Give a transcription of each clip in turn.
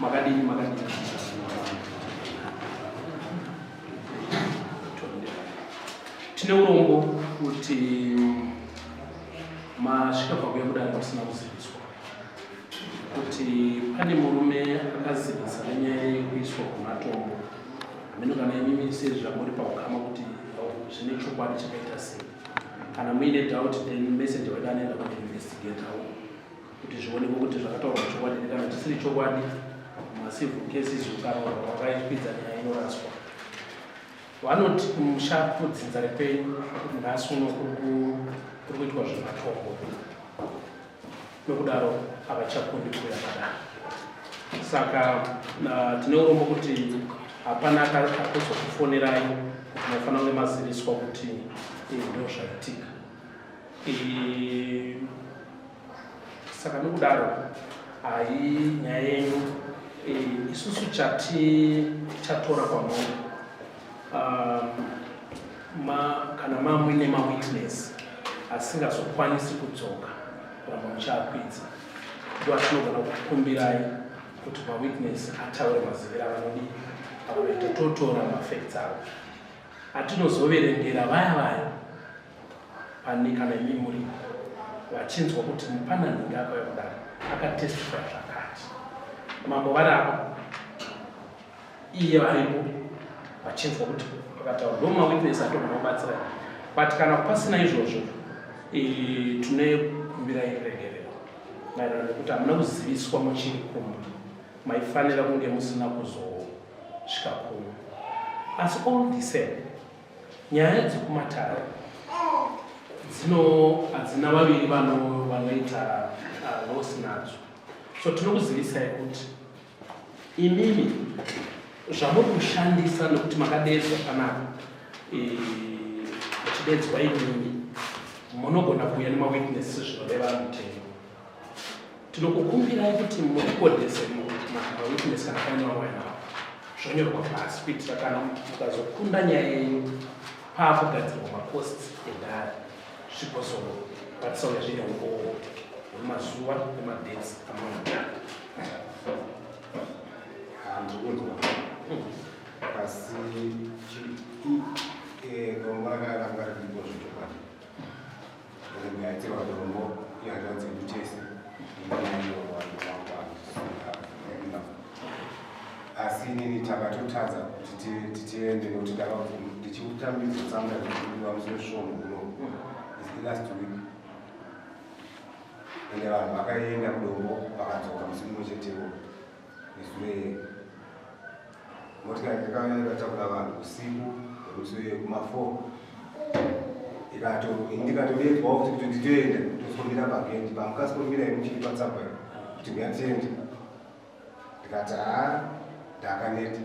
Makadini makadini. Tine urombo kuti masvika pakuya kudare musina kuziviswa kuti pane murume akazivisa nenyaya yekuiswa kwematombo. Hameno kana imimi sezvamuri paukama kuti zvine chokwadi chakaita sei. Kana muine doubt, then messenger wedu anoenda kunoinvestigatawo kuti zvionekwe kuti zvakataurwa chokwadi kana chisiri chokwadi. Macivil cases, ukarohwa wakaikwidza, nyaya inoraswa. Vanoti kumusha kudzinza rekwenyu kuti nhasi uno kuri kuitwa zvematombo, nokudaro havachakundi kuuya padare. Saka tine urombo kuti hapana akazokufonerai kuti mafanira kunge maziviswa kuti ndo zvaitika. Saka nokudaro hai nyaya yenyu isusu chati chatora kwamuri, kana mamuine mawitness asingazokwanisi kudzoka kuramba muchiakwidza, ndo atinogona kukumbirai kuti mawitness ataure maziviro avanodii avanoita, totora mafacts avo atinozoverengera vaya vaya pane kana imi muri vachinzwa kuti mupana nhingi akauya kudare akatestify zvakati. Mambo vari apa, iye varipo vachinzwa kuti akataura, ndo mawitness atogona kubatsirai. But kana pasina izvozvo, tine kumbirai regerero maererano nekuti hamuna kuziviswa muchiri kumba. Maifanira kunge musina kuzosvika kuno. Asi all the same, nyaya dzekumatare dzino hadzina vaviri vanoita loss nadzo. So tinokuzivisai kuti imimi zvamuri kushandisa, nekuti makadedzwa panapa, muchidedzwa imimi munogona kuuya nemawitness zvinoreva mutemo. Tinokukumbirai kuti murekodhese mawitness kana paine vamwe navo, zvonyorwa pasi, kuitira kana mukazokunda nyaya yenyu, paakugadzirwa macosts edare, zvigozokwanisa kuya zvine umbowo hwemazuva nemadates amunoda. Handiri kunzwa, asi dombo rakaranga riripo zvechokwadi. Nyaya dzirwa dombo ihanzvadzi yedu tese, asi inini takatotadza kuti tiende nekuti ndichiutambidzwa tsamba yekudiwa musi weSvondo kuno, last week, ende vanhu vakaenda kudombo vakadzoka musi mumwe chetewo nesure. Motikari yakauya ikatakura vanhu usiku wemusi kuma4, ndikatodedzwawo kuti nditoenda tosomira pageti pamukasikomira muchiri patsamba kuti ngatiende. Ndikati haa, ndakaneta.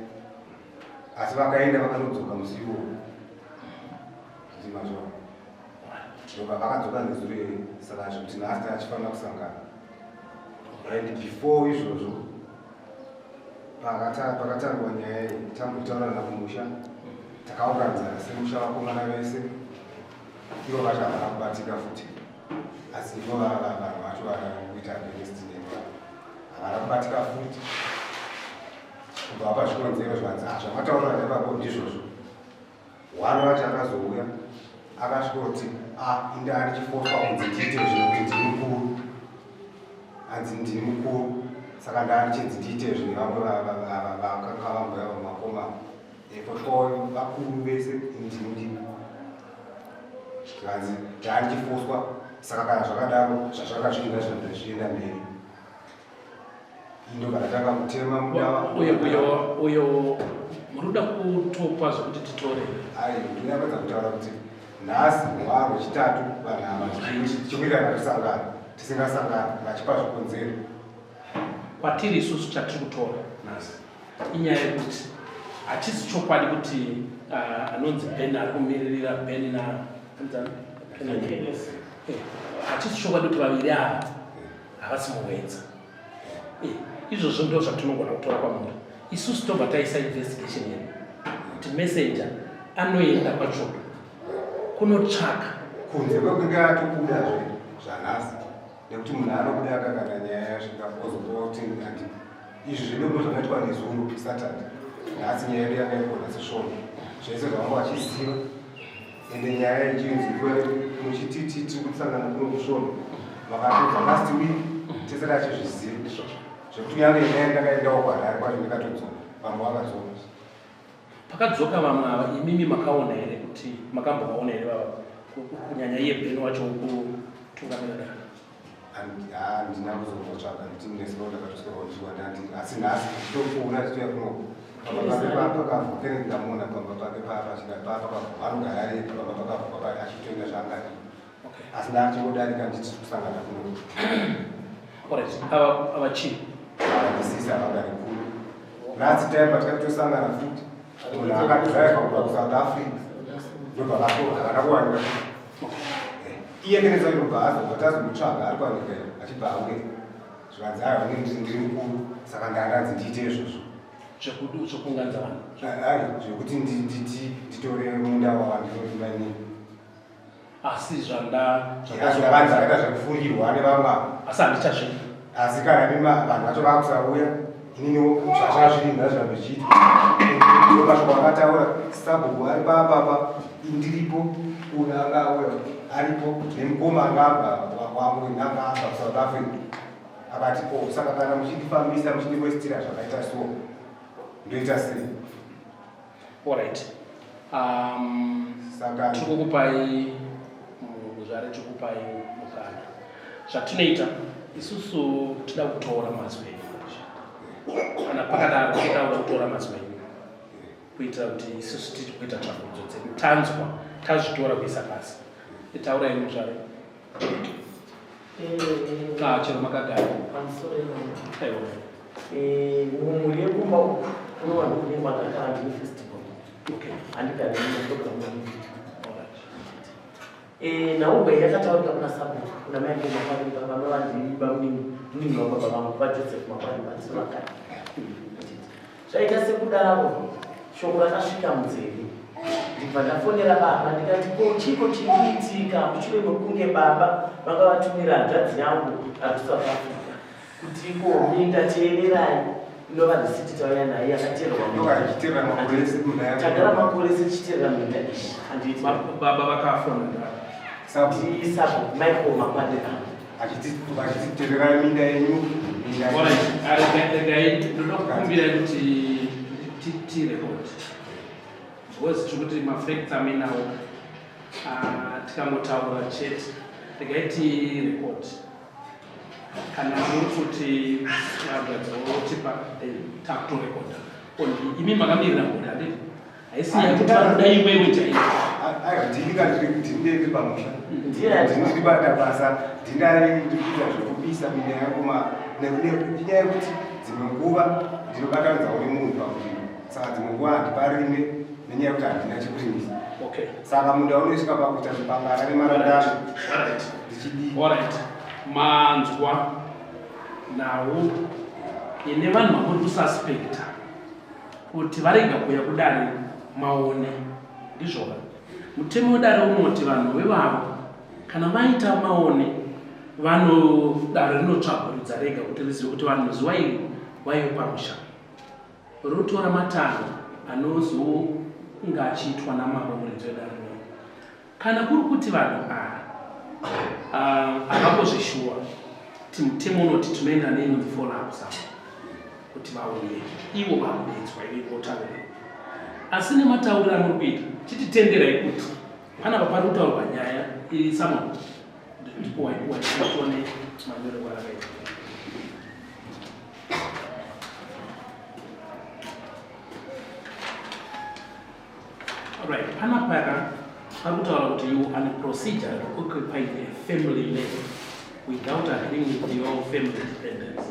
Asi vakaenda vakanodzoka musi iwowo ndimazvo ndoka vakadzoka nezuro. Saka zvekuti nhasi tachifanira kusangana, and before izvozvo pakatangwa nyaya iyi, tambotaurana kumusha, takaunganidzana semusha, vakomana vese. Ivo vacho havana kubatika futi, asi ivo vanhu vacho vari kuita against neni havana kubatika futi kubva pazvikonzero zvanzi zvamataurana ipapo ndizvozvo. One wacho akazouya akasvikoti a inde andichifoswa kunzi ndiite zvino kuti ndini mukuru, hanzi ndini mukuru, saka ndaandichinzi ndiite zvo nevamwe vakanga vamboya vamakoma efoswawo vakuru vese, ndini ndini zvikanzi ndaandichifoswa. Saka kana zvakadaro, zvazvanga zvienda zvienda mberi, indo kana tanga kutema mudawa. Uyo muri kuda kutopa zvekuti titore? Ai, ndinapedza kutaura kuti nhasi hwa rwechitatu vanhu ava tichiwirirana kusangana, tisingasangani vachipa zvikonzero. Kwatiri isusu chatiri kutora nhasi inyaya yekuti hachisi chokwadi kuti anonzi Ben ari kumiririra Ben na hachisi chokwadi kuti vaviri ava havasi muhwedza. Izvozvo ndo zvatinogona kutora kwamuri. Isusu tobva taisa investigation yedu kuti messenger anoenda kwachoto kunotsvaka. Kunze kwekunge atobudazve zvanhasi. Nekuti munhu anobuda akakana nyaya yasvika ozobuda kuti handi izvi zvedombo zvakaitwa nezuro Saturday, nhasi nyaya yedu yanga iripo nhasi Svondo, zvese zvavanga vachiziva. Ende nyaya ichinzwiwa muchititi tiri kusangana kuno kuSvondo, makatodza last week tese tachizviziva zvekuti kunyange nyaya ndakaendawo kuHarare kwacho ndikatodzoka, vamwe vakadzoka. Pakadzoka vamwe ava, imimi makaona here kuti makambovaona here vava, kunyanya iye Ben wacho wokutungamira dare? Handina kuzombotsvaga nekuti nezuro ndakatoswerawo ndichiwanda, asi nhasi ndichitopfuura ndichitouya kuno pamba pake pakavhu kene ndamuona pamba pake papakavhu anogara ari pamba pakavhu achitoenda zvaangadi, asi ndachingodarika ndichiti kusangana kuno. Alright, ava ava chii? Ndisisa vagari kuno. Last time patikatosangana futi, munhu akadhiraivha kubva kuSouth Africa ndobva havana kuwanika. Iye kenesa ndobva azobva tazomutsvaga ari kuwanika achibva auya, zvikanzi aiwa, ndiri mukuru saka ndandanzi ndiite izvozvo. Zvekuunganidza vanhu? Ai, zvekuti nditore munda wawandinorimani. Asi zvanda Zvakanzi akaita zvekufurirwa nevamwe ava. Asi handichazvidi. Asi kana nima vanhu vacho vakusauya, inini zvazvazviri ndazvirambe zvichiitwa. Ndo mashoko akataura sabhuku ari papapa, indiripo, uyo anga auya aripo nemukoma anga abva wangu anga abva kuSouth Africa, akati o saka kana muchindifambisa muchindiwestira zvakaita so, ndoita sei? Alright, Saka tiri kukupai muzvare, tiri kukupai mukana. Zvatinoita isusu, tida kutora mazwi enyu. Kana pakadaro, toda kutora mazwi enyu kuitira kuti isusu tiri kuita tsvakurudzo dzedu, tanzwa, tazvitora kuisa pasi. Taurai muzvare. Ah, chero makagara. Pamusoro. Aiwa. Mumhuri yekumba uku kune vanhu kune kwandakara, ndine festival. Handigari neprogram. Nhaumbwe yakataurika kuna sabhuku, kuna Michael Makwarimba, vanova ndibamunini munini wababa vangu, vaJoseph Makwarimba, ndisi vakati zvaita sekudaro. Shoko rakasvika munzeve, ndibva ndafonera baba ndikati, ko chiko chiri kuitika? Mushure mekunge baba vanga vatumira hanzvadzi yangu ari kuSouth Africa kuti iko minda teererai, inova risiti tauya naye yakaterwa. Ndokachichiterera makore ese minda yako. Tagara makore ese tichiterera minda iyi, handiti? Baba vakafona? Sabhuku. Ndisabhuku Michael Makwadira. Achititererai minda yenyu, minda yenyu. Alright, regai, ndoda kukumbirai kuti tirecord because tiri kuti mafacts aminawo tikangotaura chete. Regai tirecord. Kana muri kuti hanzvadzi votipa, then takutorekodha. Imi makamirira mhuri, handiti? Haisi nyaya yekuti vanoda iwewe chaivo. Aiwa, ndini kana ndini ndiri pamusha. Ndiye. Ndini ndiri bata basa, ndinari ndikuita zvekupisa minda yangu inyaya yekuti dzimwe nguva ndinobatanidzawo nemunhu pakurima, saka dzimwe nguva handiparime nenyaya yekuti handina chekurimisa. Saka munda unosvika pakuita zvipangana nemarandano. Ndichidii? Alright, manzwa nhau ine vanhu vamuri kususpecta kuti varega kuuya kudare maone, ndizvoka? Mutemo wedare unoti vanhu vevavo kana vaita maone, vanodare rinotsvagurudza rega kuti rizive kuti vanhu zuva iri vaive pamusha, rotora matanho anozonge achiitwa namambo muridzi wedare rino. Kana kuri kuti vanhu ava havambozvishuwa kuti mutemo unoti tinoenda neinonzi follow up savo kuti vauye ivo vakudetswa ivo votaura, asi nematauriro amuri kuita, chititenderai kuti panapa pari kutaurwa nyaya iri sama ndipo waipuwa tione manyorerwo arakaita. Right, panapa pari kutaura kuti you are procedure to occupy a family land without agreeing with your family dependents.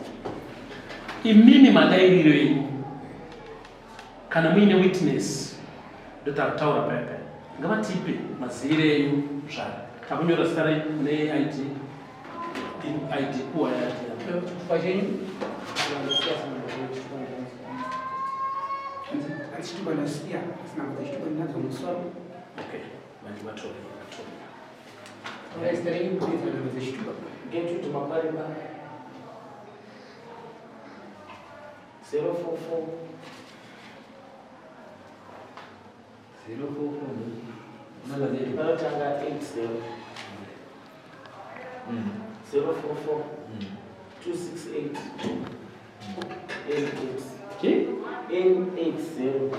Imimi madairiro enyu, kana muine witness ndotakutaura paya paya, ngavatipe maziviro enyu zvayo. Takunyora zita renyu mune ID, ID kuwa yaidi. Chitupa chenyu. Chitupa ndasiya, asina kuti chitupa ndinadzo musoro. Okay, vanhu vatore, vatore. Taurai zita renyu kudeedzera nhamba dzechitupa. Gertrude Makwarimba 044 044 namba dzedu. Panotanga 80 044 268 88 Chi? 880.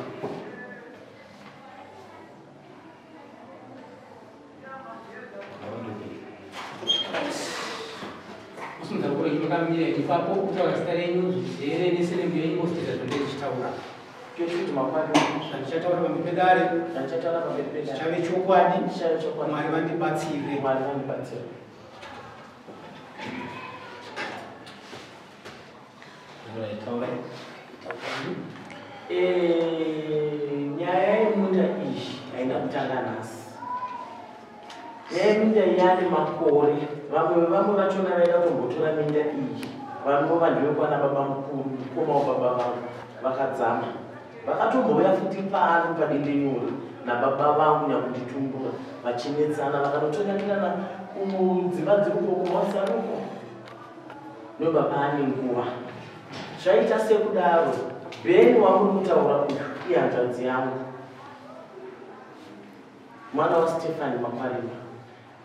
Kusimudza ruoko renyu makamira ipapo kutaura zita renyu zvizere nesenemu yenyu mositedza zvandiri ndichitaura. Gertrude Makwarimba. Zvandichataura pamberi pedare Zvandichataura pamberi pedare chichave chokwadi. Chichave chokwadi. Mwari vandibatsire. Mwari vandibatsire. Alright, taurai. Nyaya yemunda iyi haina kutanga nhasi. Nyaya yeminda iyi yane makore. Vamwe vachona vaida kutombotora minda iyi vanova ndevekwana baba mukuru, mukoma wababa vangu, vakadzama. Vakatombouya futi pano paDendenyura nababa vangu nyakunditumbura vachinetsana, vakanotonakirana kudzimba dziri uko kumausari uko nobva paane nguva. Zvaita sekudaro, Bheni wamuri kutaura uyu ihanzvadzi yangu, mwana waStefani Makwarimba.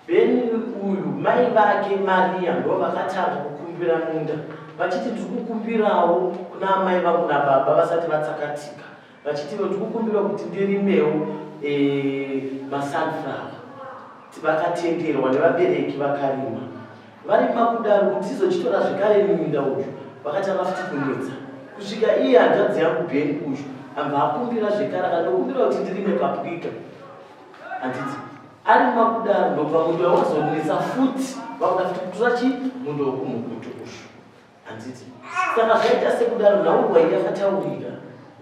Bheni uyu mai vake Maria ndo vakatanga kukumbira munda vachiti ndiri kukumbirawo kuna amai vangu nababa vasati vatsakatika, vachiti ndiri kukumbira kuti ndirimewo masunflower. Vakatenderwa nevabereki vakarima. Varima kudaro kuti tizochitora zvekare munda uyu, vakatanga futi kunetsa kusvika iye hanzvadzi yangu Bheni uyu ambva akumbira zvekare, akandokumbira kuti ndirime paprika. Handiti arima kudaro ndobva munda wazonetsa futi, vakuda futi kutora chi munda wekumugutu uyu. Handiti saka zvaita sekudaro, nhaurwa iyi yakataurika,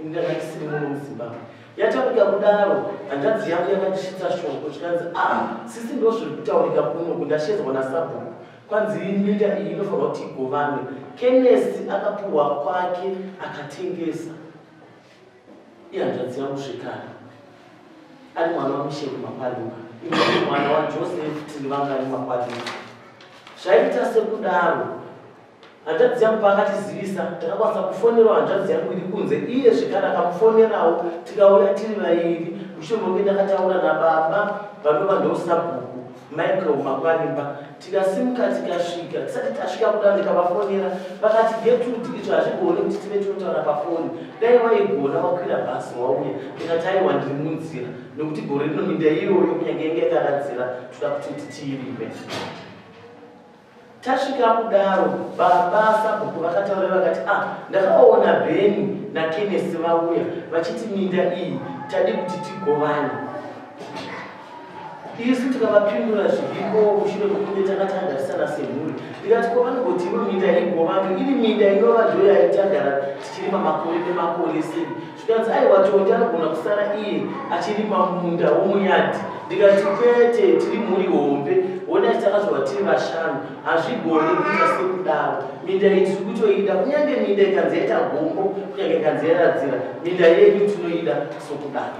ini ndanga ndisiri muno muZimbabwe. Yataurika kudaro, hanzvadzi yangu yakandisvitsa shoko, zvikanzi a sisi, ndo zviri kutaurika kunoku, ndashedzwa nasabhuku, kwanzi minda iyi inofanirwa kuti igovanwe. Kenesi akapuhwa kwake akatengesa. Ihanzvadzi yangu zvekare, ari mwana waMisheri Makwarimba, ini mwana waJoseph, tiri vangani Makwarimba. Zvaita sekudaro, hanzvadzi yangu paakatizivisa, takakwanisa kufonerawo hanzvadzi yangu iri kunze, iye zvekare akamufonerawo, tikauya tiri vairi. Mushure mekunge ndakataura nababa vanova ndosabhuku Michael Makwarimba, tikasimuka tikasvika. Tisati tasvika kudaro ndikavafonera, vakati Gertrude, izvo hazvigoni kuti tive tinotaura pafoni, dai waigona wakwira bhasi wauya. Ndikati aiwa, ndiri munzira, nekuti gore rino minda iyoyo kunyange yange yakaradzira toda kuti tiirime. Tasvika kudaro, baba sabhuku vakataura vakati ah, ndakaona Bheni naKenesi vauya vachiti minda iyi tadi kuti tigovane. Isu tikavapindura zviriko mushure mekunge takatagarisana semhuri, ndikati ko vanogoti ivo minda igovanwe iri minda inova ndo yaitagara tichirima makore nemakore sei? Zvikanzi aiwa, Tonde anogona kusara iye achirima munda womuyadhi. Ndikati kwete, tiri mhuri hombe, honai takazvarwa tiri vashanu, hazvigoni kuita sekudaro. Minda iyi tiri kutoida, kunyange minda ikanzi yaita gombo, kunyange ikanzi yaradzira, minda yedu tinoida sokudaro.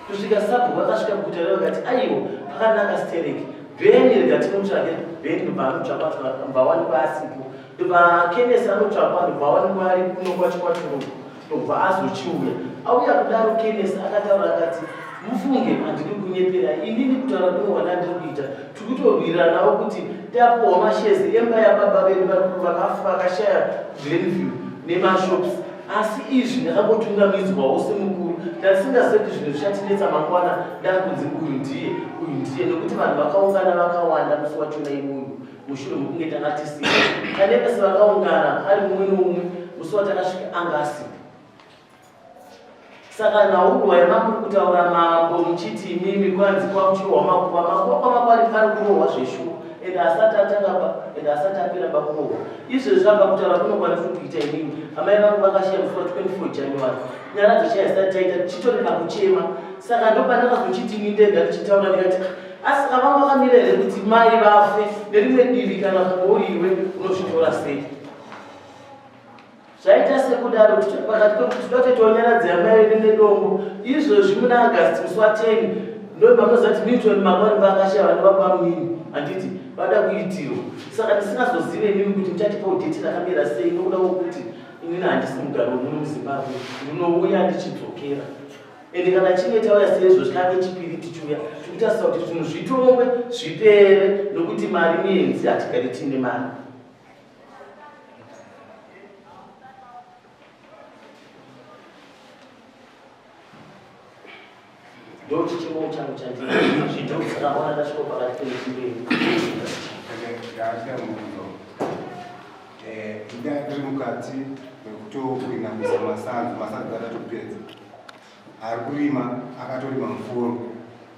Kusvika sabhuku akasvika guta rero akati aiwa, pakanaka stereki, Bheni rega timutsvake. Bheni ndobva anotsvakwa, ndobva awanikwa asipo. Ndobva Kenesi anotsvakwa, ndobva awanikwa ari kuno kwaChikwaturuku, ndobva azochiuya. Auya kudaro Kenesi akataura akati mufunge, handidi kunyepera inini, kutaura kuno wandandiri kuita, tiri kutorwiranawo kuti tapuhwa mashezi emba yababa vedu vakafa vakashaya Glenview nemashops, asi izvi ndakangotungamidzwawo semukuru, ndasingazive kuti zvinhu zvichatinetsa mangwana ndakunzi uyu ndiye, uyu ndiye, nekuti vanhu vakaungana vakawanda musi wachona iwoyu mushure mekunge tanga tisina pane vese vakaungana, ari mumwe noumwe musi watakasvika anga asipo. Saka nhaurwa yamamuri kutaura mambo muchiti imimi kwanzi kwakuchirohwa makuva, makuva kwamakwari pari kurohwa zveshuwa, ende asati atanga ba, ende asati apera bakurohwa. Izvezvi apa kutaura kuno kwandiri kuita inini, amai vangu vakashiya musi wa24 January, nyaradzo chaiyo isati taita, tichitori pakuchema. Saka ndopandakazochiti ini ndega ndichitaura ndikati "Ah, asi vanga vakamira here kuti mai vafe nerimwe divi, kana uriwe unozvitora sei?" Zvaita sekudaro, pakati pekuti toda toitawo nyaradzi yamai vedu nedombo. Izvozvi muna Agasti musi wa10 Ndopamunoziva kuti Milton Makwarimba akashaya vana vabamunini, handiti vada kuitirwa. Saka ndisingazozive inini kuti muchatipawo date rakamira sei nokuda kwokuti inini handisi mugari wemuno muZimbabwe, ndinouya ndichidzokera. Ende kana chinge tauya seizvozvi kange chipiri tichiuya tikutarisa kuti zvinhu zvitongwe zvipere nokuti mari muenzi hatigari tiine mari. Ndochichemo changu chandii zvidhokisakaona ndasvika pakati penzvimbo yedu. Ndaachida mubvunzo. Ndanga ndiri mukati mekutokwinamisa masanzu, masanzu atatopedza. Ari kurima akatorima muforo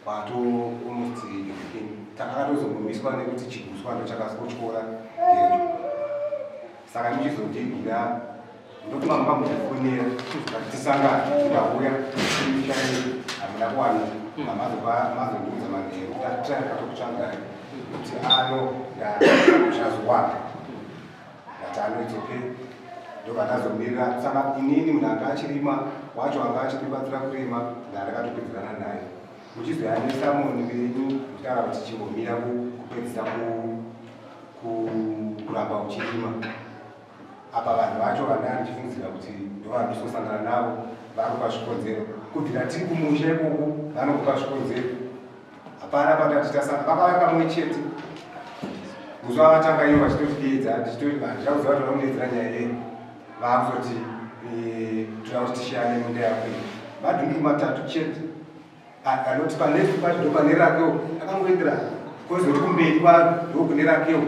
wato almost everything. Takakatozomumiswa nekuti chiguswa ndochakazotyora gejo. Saka ndichizondigira ndoti mama vamundifonera kuti tisangane ndauya tichai hamuna kuwanika mazondiudza manheru tatira katokutsvagai kuti ano ndachazowana ndati ano it's okay ndobva ndazomirira saka inini munhu anga achirima wacho anga achindibatsira kurima ndandakatopedzerana naye muchizoyanisa munhu venyu muchitaura kuti chimbomira kupedzisa kuramba uchirima apa vanhu vacho vandanga ndichifungidzira kuti ndovandichizosangana navo vakupa zvikonzero kubvira tiri kumusha ikoko vanokupa zvikonzero hapana patati tasanga vakauya kamwe chete musi wavatanga ivo vachitotideedza tichitoti vanhu chakuziva kuti vanomudeedzera nyaya yei vaakuzoti toda kuti tishiyane minda yako iyi madhunduru matatu chete anoti paleft pacho ndopane rakewo akangoenderana kozoti kumberi kwaro ndokune rakewo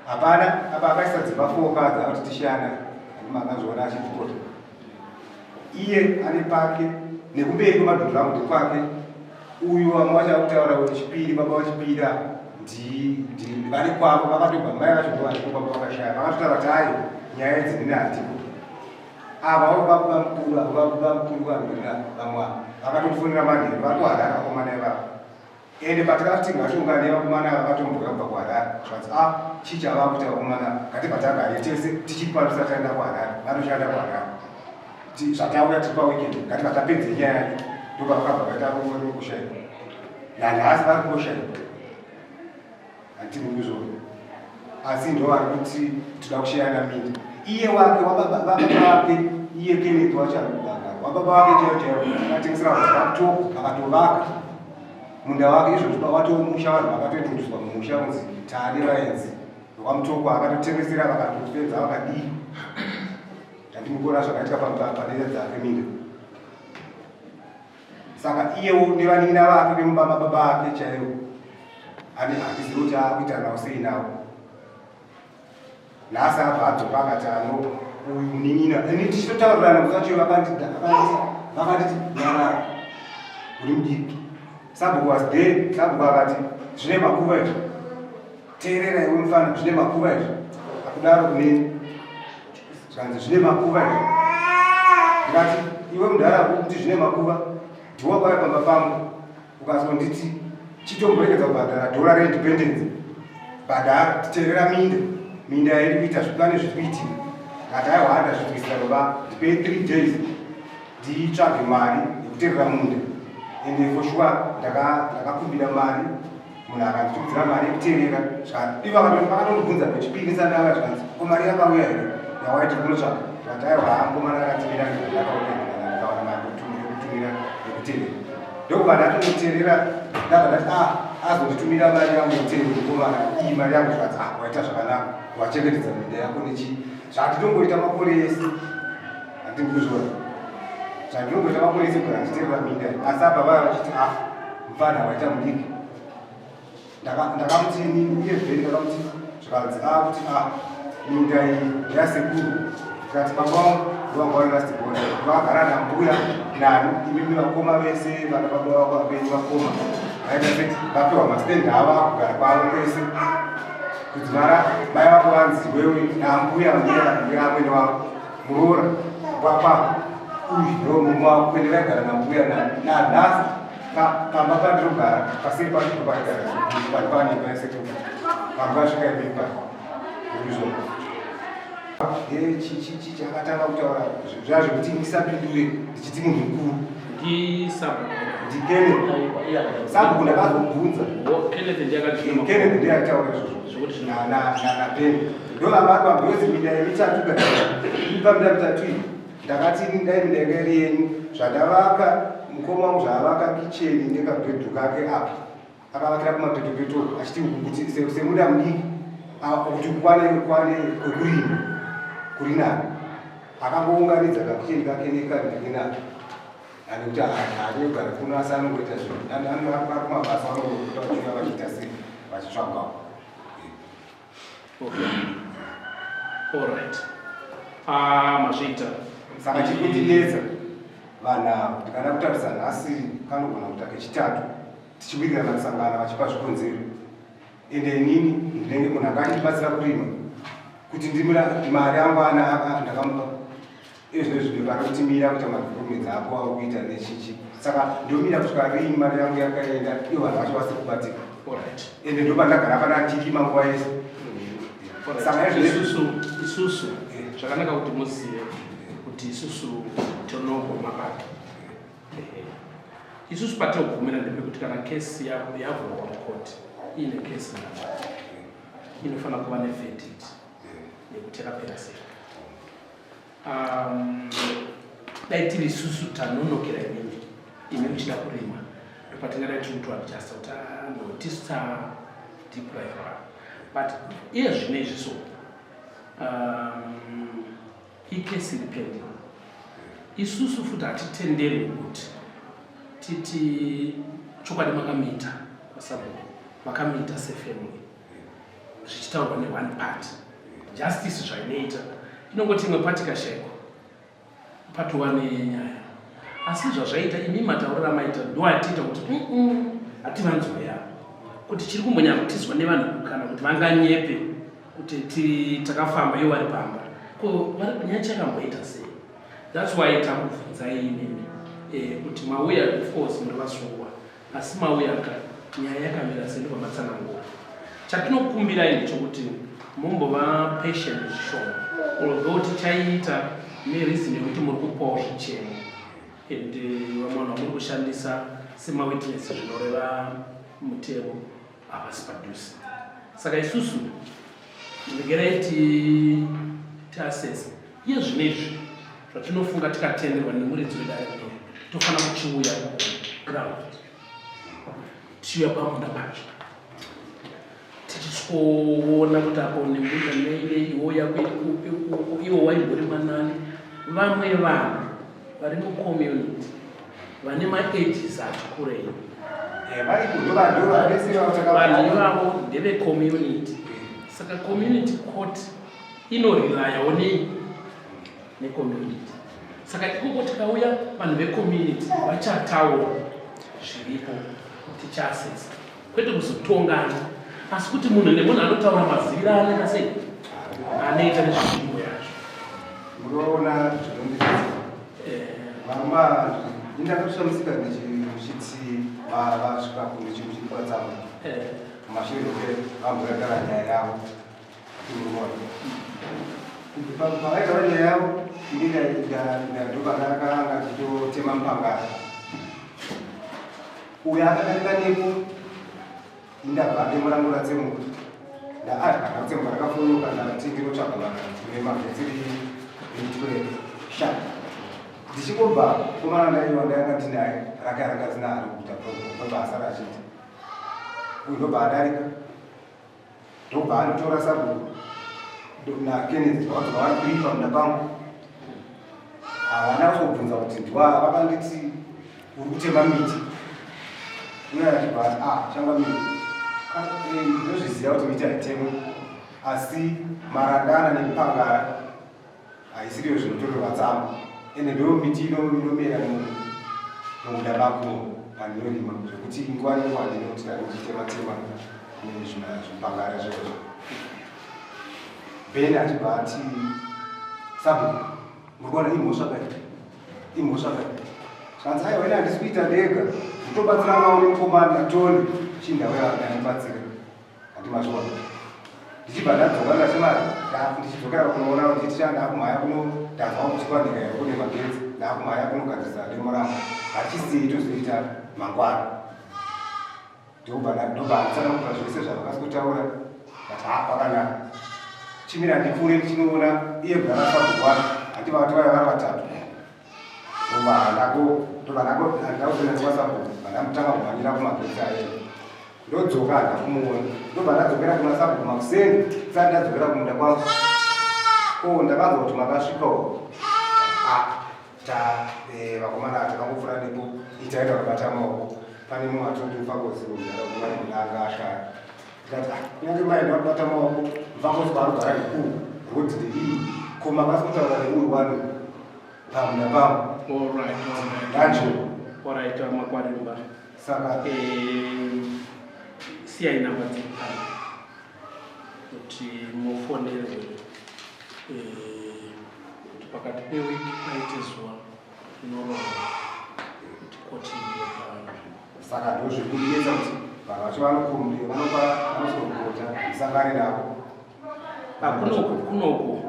hapana apa akaisa dzimba four kadzi akuti tishiyana makazviona achipota iye ane pake nekumberi kwemadhunduru angu ndekwake uyu vamwe vacho akutaura kuti chipiri baba vachipira vari kwavo vakatobva mai vacho ndovaripo baba vakashaya vakatotaura kuti ayo nyaya idzi ndine handiko ava vababa mukuru avo vababa mukuru vanhu vamwe ava vakatotifonera manheru vari kuharare vakomana ivavo ende patakati ngatiungane vakomana ava vatomboya kubva kuharare zvikanzi a ah, chii chavakuita vakomana ngatibva tagare tese tichiri pano tisati taenda kuharare vanoshanda kuharare zvatauya tiri paweekend ngatibva tapedze nyaya yacho ndopavakabva vaita rokushaikwa nanhasi vari kungoshaikwa Handiti mukuzviona asi ndovari kuti toda kusheyana minda iye wake wababa vake iye Kenneth wacho ari kubhadhara wababa wake chaiyo chaiyo akatengesera vanhu vakatoko akatovaka munda wake izvozvi watomusha vanhu vakatointroducwa mumusha kunzi taane vaenzi wamutoko akatotengesera vakatopedza vakadii handimukona zvakaitika panera dzake minda Saka iyewo nevanin'ina vake vemumba mababa ake chaivo ane hatizivi kuti aakuita nawo sei nawo. Nhasi abva adzoka akati ano uyu munin'ina ini tichitotaurirana musi wacho vakanditi vakanditi nyarara uri mudiki. Sabhuku was there, sabhuku akati zvine makuva izvi. Teerera iwe mufana zvine makuva izvi. Akudaro kuneni. Zvanzi zvine makuva izvi. Ndikati iwe mudhara kuti zvine makuva ndiwe wakauya pamba pangu ukazonditi chitomboregedza kubhadhara dhora reindependence bhadhara titerera minda minda yedu kuita zvipane zviri kuitika ngati aiwa handazvinzwisisa baba ndipei 3 days nditsvage mari yekuterera munda ende for sure ndakakumbira mari munhu akanditumidzira mari yekuterera ivo vakatondibvunza pechipiri ndava zvikanzi ko mari yakauya here yawaiti kunotsvaka ndikati aiwa haa mukomana akatumira yakauya ndikawana mari yekutumira yekuterera ndokubva ndatonoterera ndabva ndati ah azonditumira mari yangu yekuterera mukomana iyi mari yangu zvikanzi ah waita zvakanaka wachengetedza minda yako nechii zvanditongoita makore ese handikuzviona zvandinongoita makore ese kugara ndichiterera minda asi apa vaya vachiti ah mfana waita mudiki ndakamuti inini uye vheri ndakamuti zvikanzi a kuti a minda iyi ndeyasekuru ndikati baba vangu ndovanga vari last born vagara nambuya nani imimi vakoma vese vana baba vako venyu vakoma vaita se vapiwa mastand ava kugara kwavo kwese kudzimara mai vako vanzi wewe nambuya mbuya mbuya amwene wako muroora kwakwa uyu ndo mumwe wako kwende vaigara nambuya nanhasi pamba pandinogara paseri pacho ndopaigara pari pane imba yasekuru pamba vasvika imba ipapa izvo chichi akatanga kutaura zviya zvekuti ndisapindure ndichiti munhu mukuru. Ndisabhuku. NdiKenneth. Sabhuku ndakazobvunza. Kenneth ndiye akati. Kenneth ndiye akataura izvozvo. Zvekuti zvino- Napeni ndovavabatwa because minda yemitatu ka, ipa minda mitatu iyi ndakati ini dai minda yanga iri yenyu, zvandavaka, mukoma wangu zvaavaka kicheni nekabhedhu kake apa akavakira kumapetopeto achiti kuti semunda mudiki kuti kwane kwekurima kuri nani. Akangounganidza kakicheni kake nekandikinako anekuti haadi kugara kuno, asi anongoita zvinhu ari kumabasa, vanongoita vachiuya vachiita sei, vachitsvagawo. Okay, alright, ah, mazviita. Saka chiri kundinetsa vanhu ava, ndikada kutarisa nhasi kanogona kuita kechitatu tichiwirirana kusangana, vachipa zvikonzero, ende inini ndinenge munhu anga achindibatsira kurima kuti ndimira mari yangu ana ndakamupa. Izvo izvi pari kuti mira kuita madocuments ako ari kuita nechichi, saka ndomira kusvika rii mari yangu yakaenda, ivo vanhu vacho vasiri kubatika? Ende ndopandagara pana ndichirima nguva yese. Saka Isusu zvakanaka kuti muzive kuti isusu tinoguma papi. Ehe. Isusu patinogumira ndepekuti kana kesi yavhurwa mukoti iine case number, inofanira kuva neverdict yekuti yakapera sei. Dai tiri isusu tanonokera imimi, imi muchida kurima, ndopatingadai tiri kutoadjusta kuti ah, no, tisu tadeprive vanhu. But iye zvino izvi so ikesi iri pending. Isusu futi hatitenderwi kuti titi chokwadi makamita kwasabhuku, makamita sefamily, zvichitaurwa neone party. Justice zvainoita inongoti imwe party ikashayikwa patova nenyaya. Asi zvazvaita, imi matauriro amaita ndo atiita kuti hativanzwa yavo kuti chiri kumbonyakutizwa nevanhu kana kuti vanganyepe kuti takafamba ivo vari pamba. Ko nyaya chakamboita sei? That's why takubvunzai imimi kuti mauya, of course muri vasungwa, asi mauya ka, nyaya yakamira sei? Ndobva matsanangura. Chatinokumbirai ndechekuti mumbova patient zvishoma, although tichaiita nereason yekuti muri kupawo zvichemo and vamwe vanhu vamuri kushandisa semawitness zvinoreva mutemo havasi padhuze. Saka isusu regerai tiasese iye zvino izvi zvatinofunga. Tikatenderwa nemuridzi wedare rino, tofanira kuchiuya ground, tichiuya pamunda pacho, tichiswoona kuti apo nemunda neine iwo yako iri kupi, uko iwo waimborima nani. Vamwe vanhu vari mucommunity vane maages ati kurei. Variko, ndovese. Vanhu ivavo ndevecommunity, saka community court inorelayawo nei necommunity. Saka ikoko tikauya, vanhu vecommunity vachataura zviripo, tichaasesa, kwete kuzotongana, asi kuti munhu nemunhu anotaura maziviro anoita sei, anoita nezvenzvimbo yacho. Munoona zvinondinetsa, vamwe indakatoshamisika ndichiti vasvika kundichipa tsamba mumashure meke vamboratara nyaya yavo. Pavaitaura nyaya yavo, ini ndobandakanga ndichitotema mupangara, uyo akadarika nepo, indabva demo rangu ratsemuka, ndaatsemuka rakafonyoka. Ndati ndinotsvaga vanhu kune magetsi ritwe sha. Ndichingobva komana ndaiwa ndanga ndinaye rake ranga rinaro kuita ndobva asara achiita uyu, ndobva adarika, ndobva anotora sabhuku naKenneth, vakadzoka vari kuipa munda pangu. Havana kuzobvunza kuti ndiwa. Vakanditi uri kutema miti, uye achibva ati, "Ah, changa miti ndozviziva kuti miti haitemwe, asi marandana nemipangara haisiriyo zvinotorerwa tsamba, ende ndo miti inomera mumunda mako pandinorima, zvekuti nguva nenguva ndinoti ndichitema tema nezvipangara zvezvo." Ben achibva ati, "Sabhuku, muri kuona imhosva kai, imhosva kai." Zvanzi, "Aiwa, ine handisi kuita ndega, nditobatsiranawo nemukomana Tony chindauya andibatsira." Handimazviona. Ndichibva ndadzoka, ndachimari ndichidzokera kunoona, ndichiti ndakumhaya kuno, ndanzwa kuti kwanhika yako kune magetsi. Ndakumhanya kunogadzirisa demo rangu, hachisii tozoita mangwana. Ndobva nditsanangura zvese zvavakasi kutaura, but ha, kwakanaka. Chimira ndipfuure ndichinoona iye mudhara sabhuku wacho, handi vati vaya vari vatatu. Ndobva ndakuzoenda kwasabhuku, vandamutanga kumhanyira kumagetsi aye. Ndodzoka, handakumuona. Ndobva ndadzokera kuna sabhuku makuseni, sati ndadzokera kumunda kwangu. Ko ndakanzwa kuti makasvikawo. Ah, ta vakomana takangopfuura nepo, itaenda kubata maoko. Pane mumwe atoti mufakozi mudhara ashaya. Ndikati, ah, kunyange maenda kubata maoko, mufakozi kwaanogara nekuu, rodhi ndeiyi. Ko makasi kutaura neuyu wani pamunda pangu. All right. Ndanjo. All right, Makwarimba. Saka siyai namba dzenyu pano kuti mufonerwe, kuti pakati pewiki paite zuva rinorongwa kuti koti iye panzvimbo. Saka ndo zvekundinetsa kuti vanhu vacho vanokumbira, vanopa, vanozogota musangane navo. Kunoku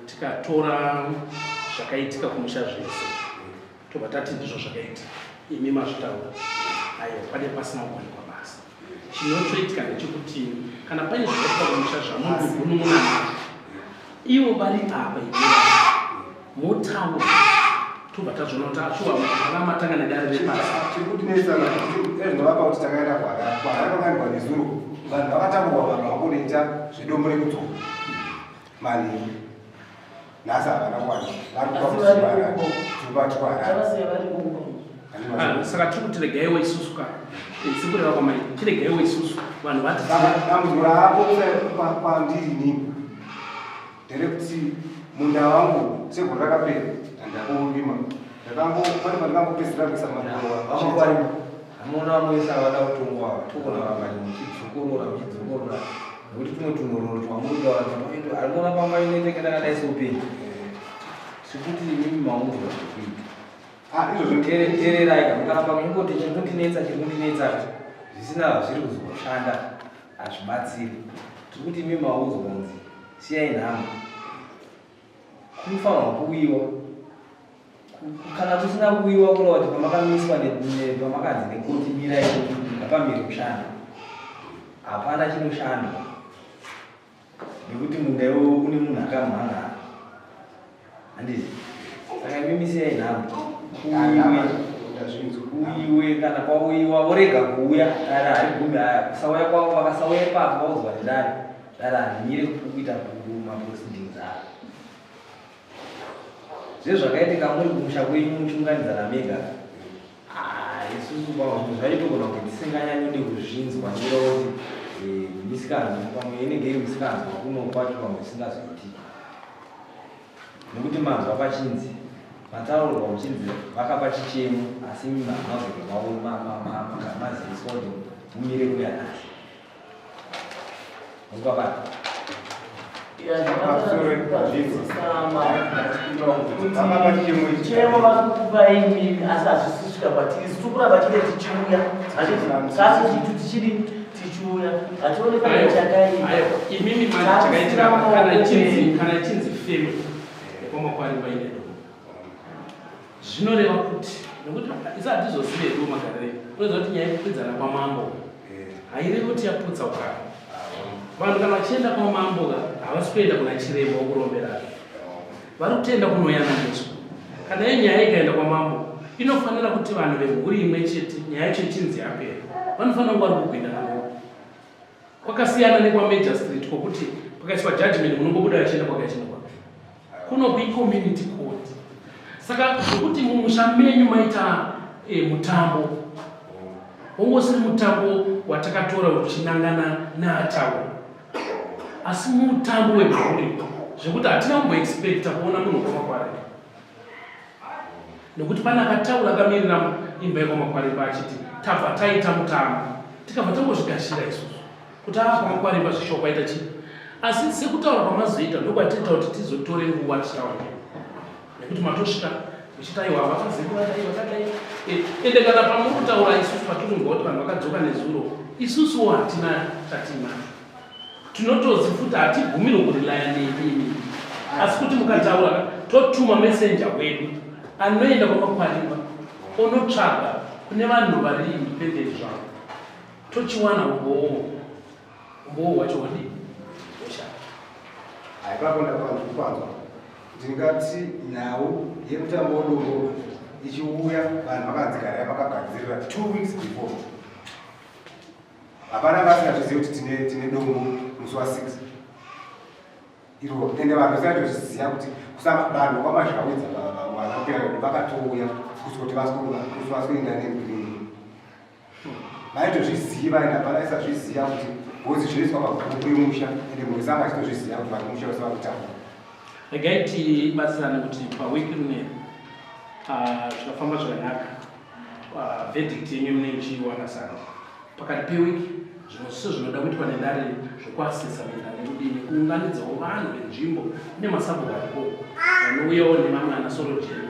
tikatora zvakaitika kumusha zvese, tobva tati ndizvo zvakaitika, imi mazvitaura, aiwa, pane pasina kuwanikwa basa. Chinotoitika ndechekuti kana paine zvakaitika kumusha zvamungugunun'una nazvo, ivo vari apa, imi motaura, tobva tazviona kuti ashuwa vana matanga nedare repasi. Chiri kutinetsa ezvinovapa kuti takaenda kuHarare. KuHarare kwakaendwa nezuro, vanhu vakatamburwa, vanhu vakunoita zvedombo rekudzoka manheru. Nhasi havana kuwana, vari Asi kupa vari kuharare. kuko. Tiri kubati kuHarare. Chavasiya vari kuko. Ah, saka tiri kuti regaiwo isusu ka, sekureva kwamai, tiregaiwo isusu vanhu vati. Saka dambudziko raapo kwandiri inini nderekuti munda wangu segore rakapera handakuurima, ndakango pane pandakangopedzisira kuisa maruva. VaMakwari, hamuona vamwe vada kutongwa, togona kuramba muchidzokorora, muchidzokorora, nekuti tumwe tunhororo twamuri kutaura arimuona pamwe inetenge takadai seupenyu, sekuti imimi maunzwa zvekuita. Ah, izvozvo. Teererai ka, mukaramba muchingoti chiri kundinetsa, chiri kundinetsa, zvisina zviri kuzoshanda, hazvibatsiri. Tiri kuti imi maunzwa kunzi siyai nhamba, kunofanirwa kuuyiwa. Kana kusina kuuyiwa, kureva kuti pamakamiswa pamakanzi nekoti mirai, ngapamire kushanda, hapana chinoshandwa, nekuti munda iwowo kune munhu akamhangara, handiti? Saka imimi siyai nhamba, kuuyiwe. Ndazvinzwa. Kuuyiwe. Kana kwauyiwa, vorega kuuya, dare harigumi. Aya kusauya kwavo, vakasauya ipapo vauzwa nedare, dare harimire kuita maproceedings avo. Zvezvakaitika muri kumusha kwenyu muchiunganidzana mega. Ah, isusu pazvinhu zvacho togona kunge tisinganyanyode kuzvinzwa, nekuda kuti misikanzwa pamwe inenge iri misikanzwa kuno kwacho, pamwe isingazoitiki, nekuti manzwa pachinzi mataurirwa muchinzi vakapa chichemo, asi imi hamazobva maziviswa kuti mumire kuya nhasi mukabata. Vakapa chichemo ichi. Chemo vakukupa imi, asi hazvisi kusvika kwatiri. Isu kuramba chete tichiuya, handiti? Kasi chitu tichidi tichiuya, hatione pane chakaipa. Aiwa, imimi manje chakaitika, kana ichinzi family yekwaMakwarimba ine dombo, zvinoreva kuti, nekuti isi hatizozivi hedu magariro, unoziva kuti nyaya yekukwidzana kwamambo hairevi kuti yaputsa ukama. Vanhu kana vachienda kwamambo ka, havasi kuenda kuna chiremba wokuromberana, vari kutoenda kunoyananiswa. Kana iyo nyaya ikaenda kwamambo, inofanira kuti vanhu vemhuri imwe chete, nyaya yacho ichinzi yapera, vanofanira kunge vari kugwindana navo. Kwakasiyana nekwamagistrate, kwokuti pakaiswa judgment munongobuda vachienda kwakachienda kwaka. Kuno kuicommunity court. Saka zvokuti mumusha menyu maita mutambo wongosiri mutambo watakatora uchinangana naataura, asi mutambo wemhuri, zvekuti hatina kumboexpecta kuona munhu wekwaMakwarimba, nekuti pane akataura akamirira imba yekwaMakwarimba achiti tabva taita mutambo, tikabva tangozvigashira isusu kuti aa, kwaMakwarimba zvishuwa kwaita chii. Asi sekutaura kwamazoita, ndokwatiita kuti tizotore nguva tichitaura, nekuti matosvika muchiti aiwa, vakazivi vadai, vakadai. Ende kana pamuri kutaura isusu patikunzwa kuti vanhu vakadzoka nezuro, isusuwo hatina chatinacho, tinotozi futi hatigumirwe kurelaya nemimi. Asi kuti mukataura totuma messenger wedu anoenda kwaMakwarimba onotsvaga kune vanhu vari independent zvavo, tochiwana umbowo. Umbowo hwacho hwadii? Hoshanda. Haipapo ndakwanzwa ndingati nhau yemutambo wedombo ichiuya, vanhu vakanzi garai vakagadzirira 2 weeks before. Hapana vasingazvizivi kuti tine dombo musi wa6 iro, ende vanhu vasingatoziva kuti vanhu kwamazhawidza vana vedu vakatouya kuti vasikuenda negreen, vaitozviziva, ende hapana isazviziva kuti bhozi zvinoiswa pagroup yemusha, ende munhu wese anga achitozviziva kuti vari kumusha vese vakutamba. Regai tibatsirane kuti pawiki rine zvikafamba zvakanaka, verdict yenyu munenge muchiiwana sana pakati pewiki. Zvimwe zvese zvinoda kuitwa nedare zvekuasesa minda nekudini, kuunganidzawo vanhu venzvimbo nemasabhuku ariko vanouyawo nemamwe ana sorojena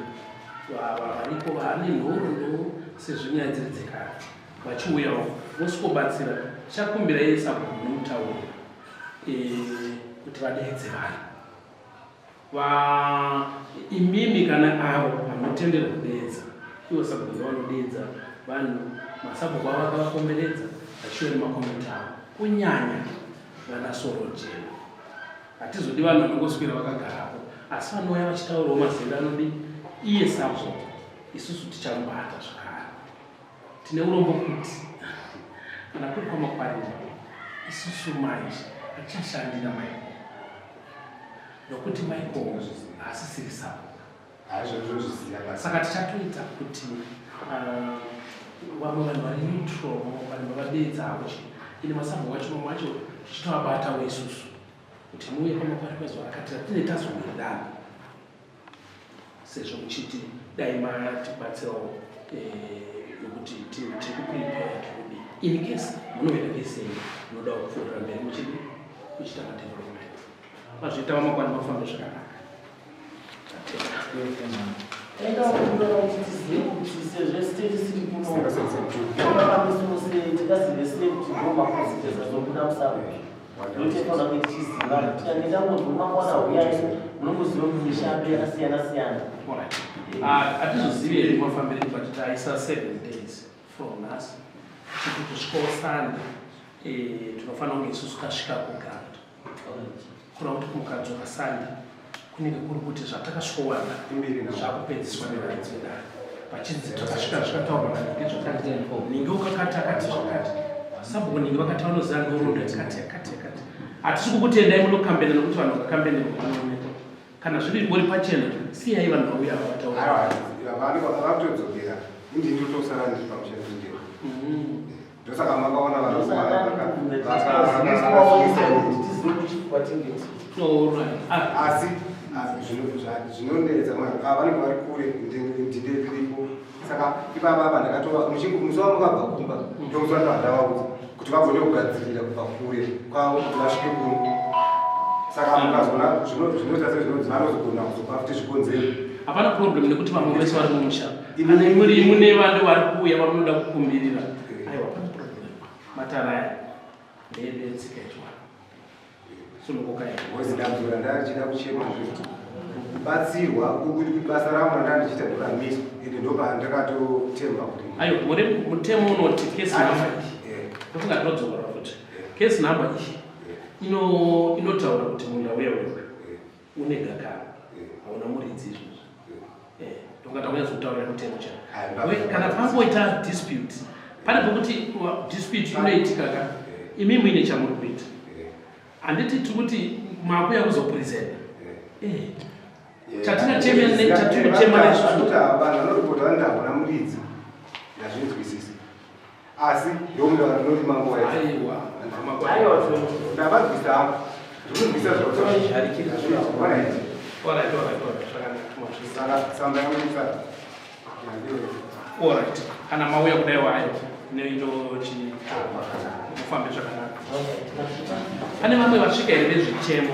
variko vane nhoroondo sezvo nyaya dziri dzekare vachiuyawo vosikobatsira. Tichakumbira iye sabhuku nemutauro kuti vadeedze vanhu va imimi kana avo vanotenderwa kudeedza ivo sabhuku vanodeedza vanhu, masabhuku avo akavakomberedza vachiuya nemakomenti avo, kunyanya vana sorojena. Hatizodi vanhu vanongoswera vakagarapo, asi vanouya vachitaurawo mazera anodi iye sabhuku. Isusu tichamubata zvakare. Tine urombo kuti kana kuri kwaMakwarimba, isusu manje hatichashandi naMichael nokuti Michael haasisiri sabhuku. Haizvozviziva basi. Saka tichatoita kuti vamwe vanhu vari neutral vanhu vavadeedzawo chi ine masabhuku acho, mamwe acho tichitovabatawo isusu kuti muuye kwaMakwari kwezuva rakati ratine tazowirirana, sezvo muchiti dai matibatsirawo nokuti tiri kuprepare kudi in case munoenda kesi yenyu munoda kupfuurira mberi muchidi muchiita madevelopment. Mazviita vaMakwani, mafambe zvakanaka. Tatenda. Taida kukumbira kuti tizive kuti sezvo state siri kuno tinofambiswa sei, tingazive sei kuti ndo maprocedures azobuda musarudzo. Ndotofanira kunge tichiziva tikange tangonzwa mangwana huyai, munongoziva kuti mishando yakasiyana siyana. Alright. Hatizozivi here mafambiro, but taisa 7 days from nhasi chiti kusvikawo Sunday, tinofanira kunge isusu tasvika kuground, kureva kuti mukadzoka Sunday kunenge kuri kuti zvatakasvikowana Imbiri nawo. Zvakupedziswa nevaridzi vedare pachinzi takasvika zvikataurwa naningi zvakati, ningi ukakati akati zvakati, sabhuku ningi vakati vanoziva nhoroondo yakati yakati yakati. Hatisi kukutendai munokambena nokuti vanhu vakakambenerwa vanoonekwa. Kana zviri ngori pachena, siyai vanhu vauya vataura. Aiwa, vakutodzokera, indi ndotosara ndiri pamusha ndindero. Ndosaka makaona vanhu Tizive kuti kwatingeti. Alright. Asi zvinonetsa vanenge vari kure, ndindiripo. Saka ipapa apa ndakatova musi wamukabva kumba, ndomusi wandavaudza kuti vagone kugadzirira kubva kure kwavo kuti vasvike kuno. Saka mukazona zvinoita sezvinonzi vanozogona kuzopa futi zvikonzero. Hapana problem nekuti vamwe vese vari mumusha, kana muri mune vanhu vari kuuya vamunoda kukumbirira, aiwa, hapana problem. Mataraya ndeedu etsika yechivanhu, sunungukai. Because dambudziko randanga kuchema zvekuti kubatsirwa kuti basa rangu randanga ndichiita ndoramiswa, ende ndopandakatotemba kuti Aiwa, muri mutemo unoti case number iyi, ndofunga tinodzokora futi case number iyi inotaura kuti munda uya uya une gakava, hauna muridzi izvozvo. Ndofunga takunyatsotaurira mutemo chaiwo. Kana pangoita dispute, pane pokuti dispute inoitika ka, imi muine chamuri kuita, handiti? Tiri kuti makuya kuzopresenta chatinochema nesusu. Kuti vanhu vanoripota vanoti hamuna muridzi, ndazvinzwisisa, asi ndomunda vanoti manguva. Aiwa. Aiwa. Ndavabvisa hangu, ndinobvisa. Alright, zvakanaka, mazvita. Saka tsamba yangu Alright, kana mauya kudai wayo neinochi mufambe zvakanaka. Pane vamwe vasvika here vezvichemo?